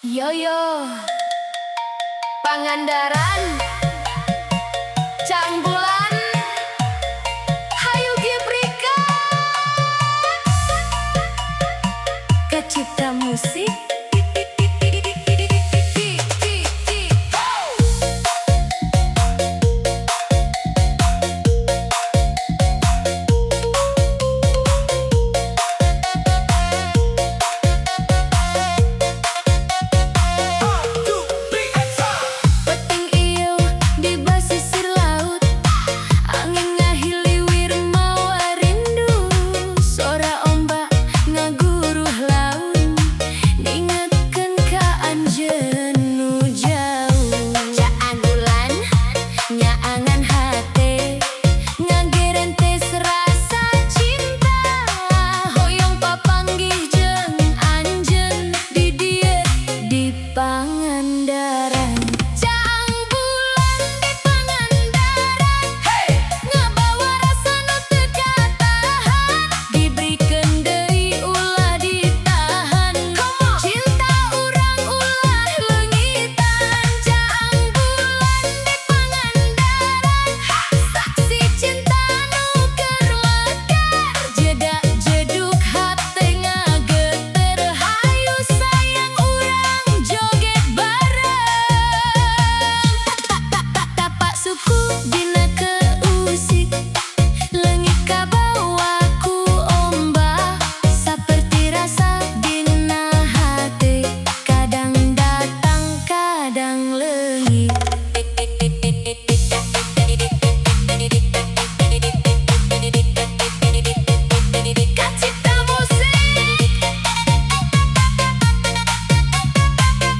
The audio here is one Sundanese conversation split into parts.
Yo yo, Pangandaran, Caang Bulan, hayu gibrikan. Kacipta Musik. Peuting ieu di basisir laut, angin ngahiliwir mawa rindu, sora ombak ngaguruh laun, ngingetkeun ka anjeun nu jauh. Caang bulan nyaangan hate, ngagerentes rasa cinta, hoyong papanggih jeung anjeun di dieu di Pangandaran. Caang bulan di Pangandaran, ngabawa rasa nu teu katahan, gibrikeun deui ulah ditahan, cinta urang ulah leungitan. Caang bulan di Pangandaran, saksi cinta nu keur mekar, jedak jeduk hate ngageter, hayu sayang urang joget bareng. Tapak suku dina keusik, leungit kabawa ku ombak, saperti rasa dina hate, kadang datang kadang leungit. Kacipta Musik.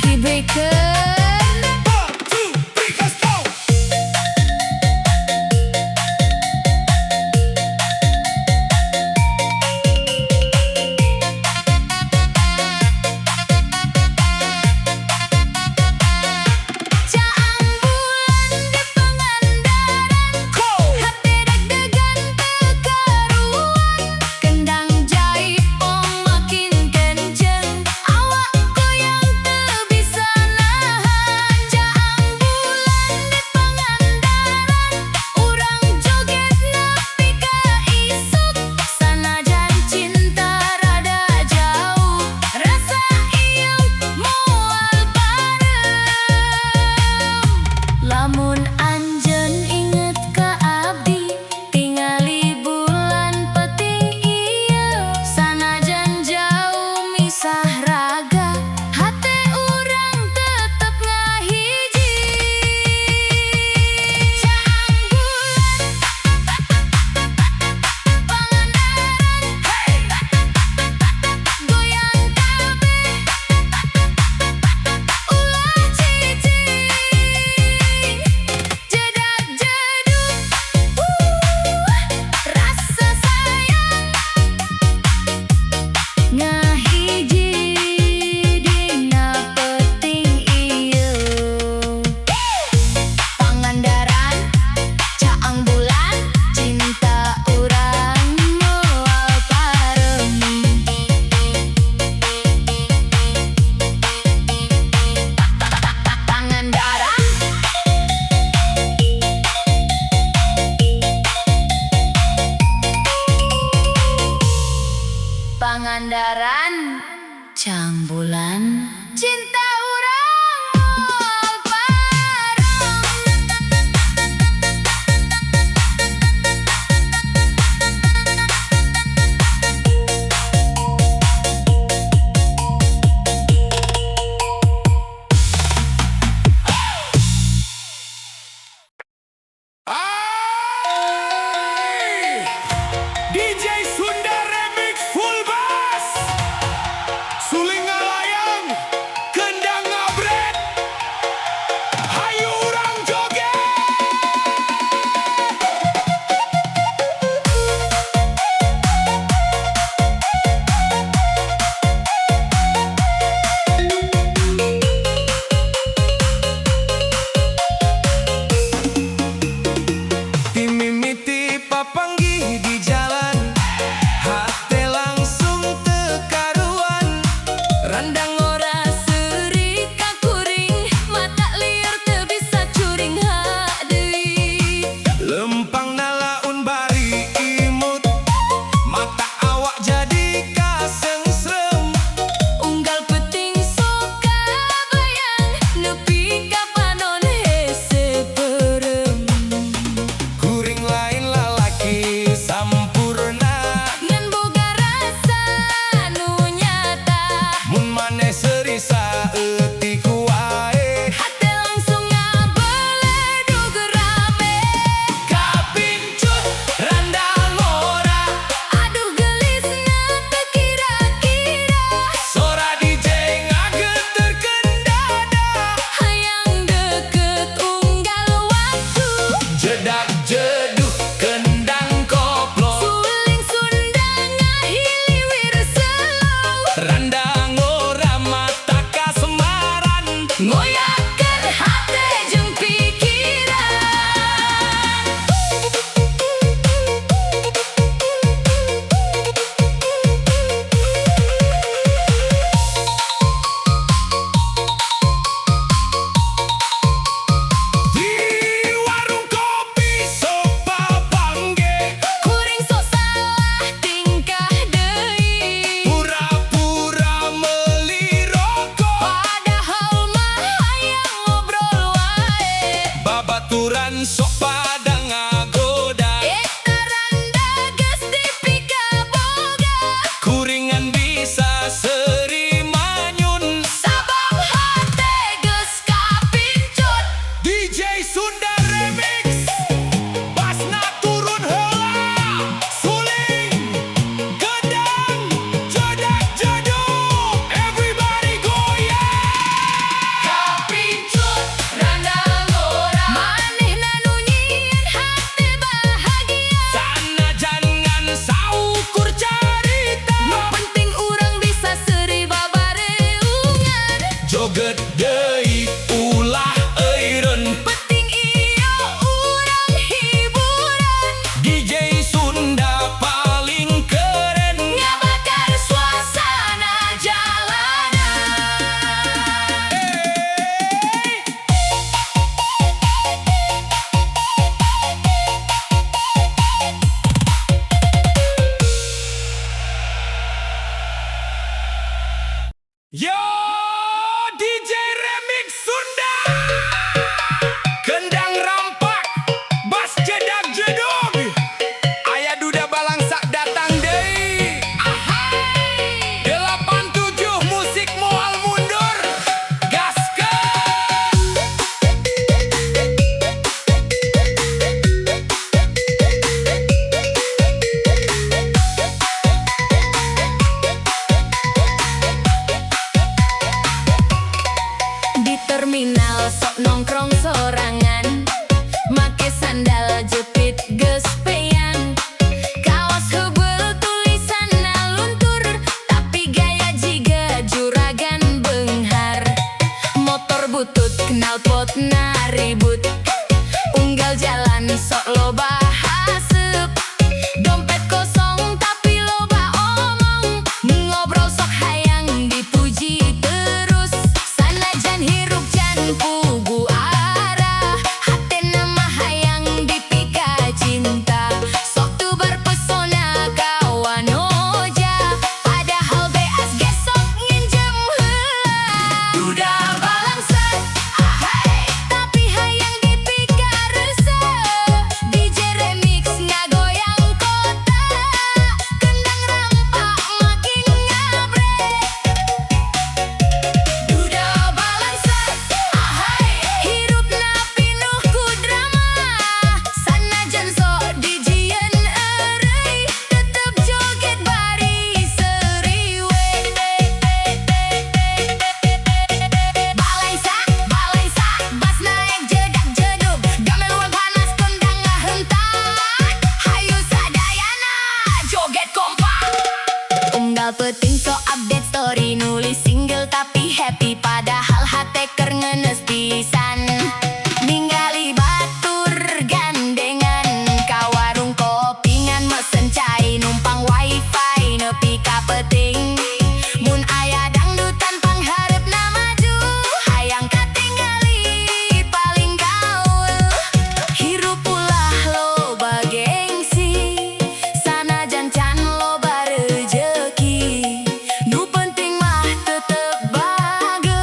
Gibrikeun. One, two, three, let's go! Caang bulan di Pangandaran, hate deg-degan teu karuan, kendang jaipong makin kenceng, awak goyang teu bisa nahan. Caang bulan di Pangandaran, urang joget nepi ka isuk, sanajan cinta rada jauh, rasa ieu moal pareum. Lamun anjeun inget ka abdi, tingali bulan peuting ieu, sanajan jauh misah raga, hate urang tetep ngahiji. Caang bulan Pangandaran, goyang kabeh, ulah cicing, jedak jeduk rasa sayang ngahiji dina peuting ieu. Pangandaran, caang bulan, cinta urang moal pareum. Pangandaran. Pangandaran, caang bulan, cinta urang moal pareum. Ay! DJ Sunda Remix Full Bass. Suling ngalayang. Keun Joget deui, ulah eureun. Penting ieu urang hiburan. DJ Sunda paling keren. Ngabakar suasana jalanan. Hey! Yo, DJ Remix Sunda. Kendang rampak, bass jedag jedog. Aya duda balangsak datang deui. Ahai. 87 musik moal mundur. Gaskeun. Di terminal sok nongkrong sorangan, make sandal jepit geus peyang. Kaos heubeul tulisanna luntur, tapi gaya jiga juragan beunghar. Motor butut knalpotna ribut, unggal jalan sok loba haseup. Dompet kosong tapi loba omong, ngobrol sok hayang dipuji terus. Sanajan hirup can puguh arah, hatena mah hayang dipika cinta. Sok tebar pesona ka wanoja, padahal beas ge sok nginjem heula. Duda balangsat, ahai, tapi hayang dipikaresep. DJ remix ngagoyang kota, kendang rampak makin ngabrek. Duda balangsat, ahai, hirupna pinuh ku drama. Sanajan sok dijieun eureuy, tetep joget bari seuri we. Balangsak, balangsak, bass naek jedag jedug. Gameluang panas kondang ngahentak. Hayu sadayana joget kompak. Unggal peuting sok update story, nulis single tapi happy, padahal hate keur ngenes pisan. Ningali batur gandengan ka warung kopi ngan mesen cai, numpang wifi nepi ka peuting. Mun aya dangdutan panghareupna maju, hayang katingali paling gaul. Hirup ulah loba gengsi, sanajan can loba rejeki. Nu penting mah tetep bager.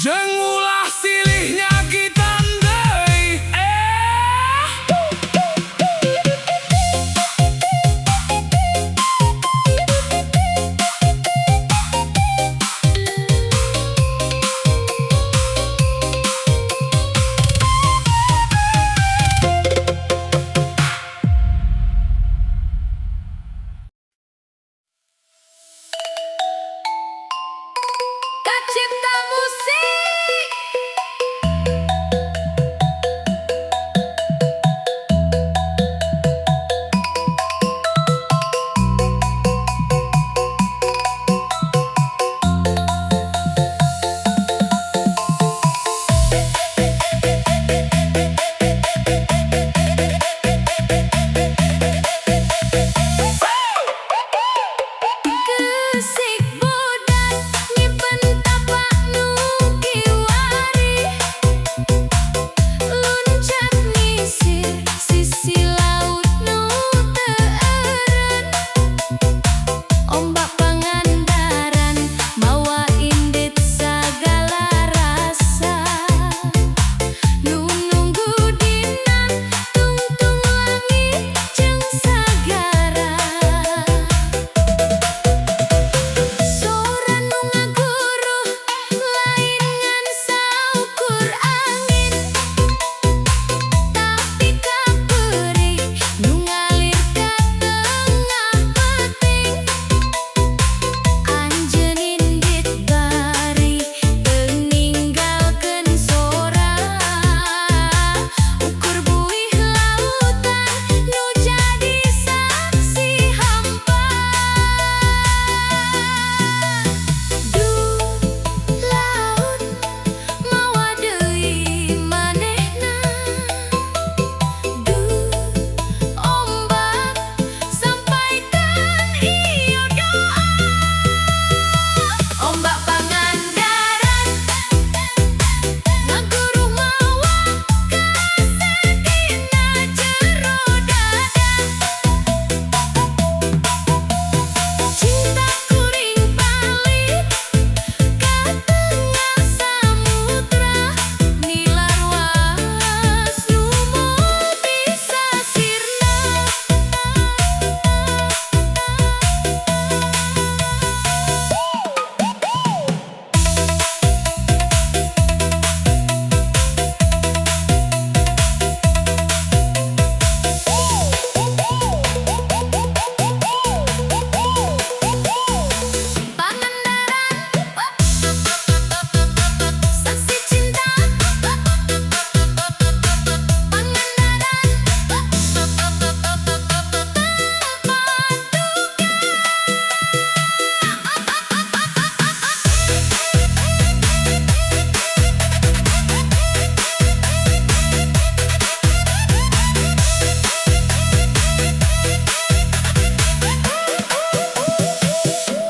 Jeung ulah silih nyakitan deui eh. Kacipta Musik. Keusik budak nyimpen tapak nu kiwari, Luncat nyisir sisi laut nu teu eureun. Ombak Pangandaran mawa indit sagala rasa, Nu nunggu dina tungtung langit jeung sagara. Sora nu ngaguruh lain ngan saukur angin, Tapi kaperih nu ngalir ka tengah peuting. Anjeun indit bari teu ninggalkeun sora, Ukur buih lautan nu jadi saksi hampa. Duh laut mawa deui manehna. Duh ombak sampaikan ieu doa. Ombak Pangandaran ngaguruh mawa kaseh dina jero dada. Cinta kuring palid ka tengah samudra, Nilar waas nu moal bisa sirna. Pangandaran saksi cinta. Pangandaran tempat duka.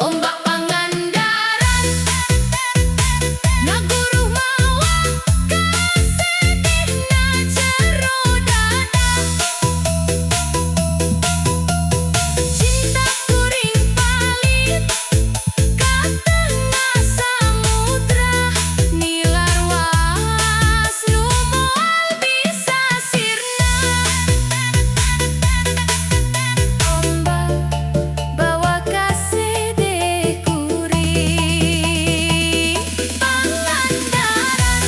Ombak Pangandaran ngaguruh mawa kaseh dina jero dada. Cinta kuring palid ka tengah samudra, Nilar waas nu moal bisa sirna. Ombak bawa kasedih kuring. Pangandaran.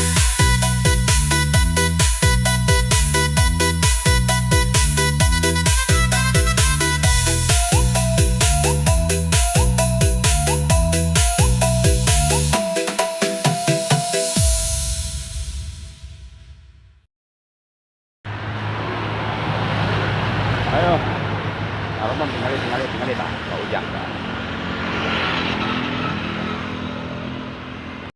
Ayo. Aromam tinggali tinggali tinggali tah, Pak Ujang tah.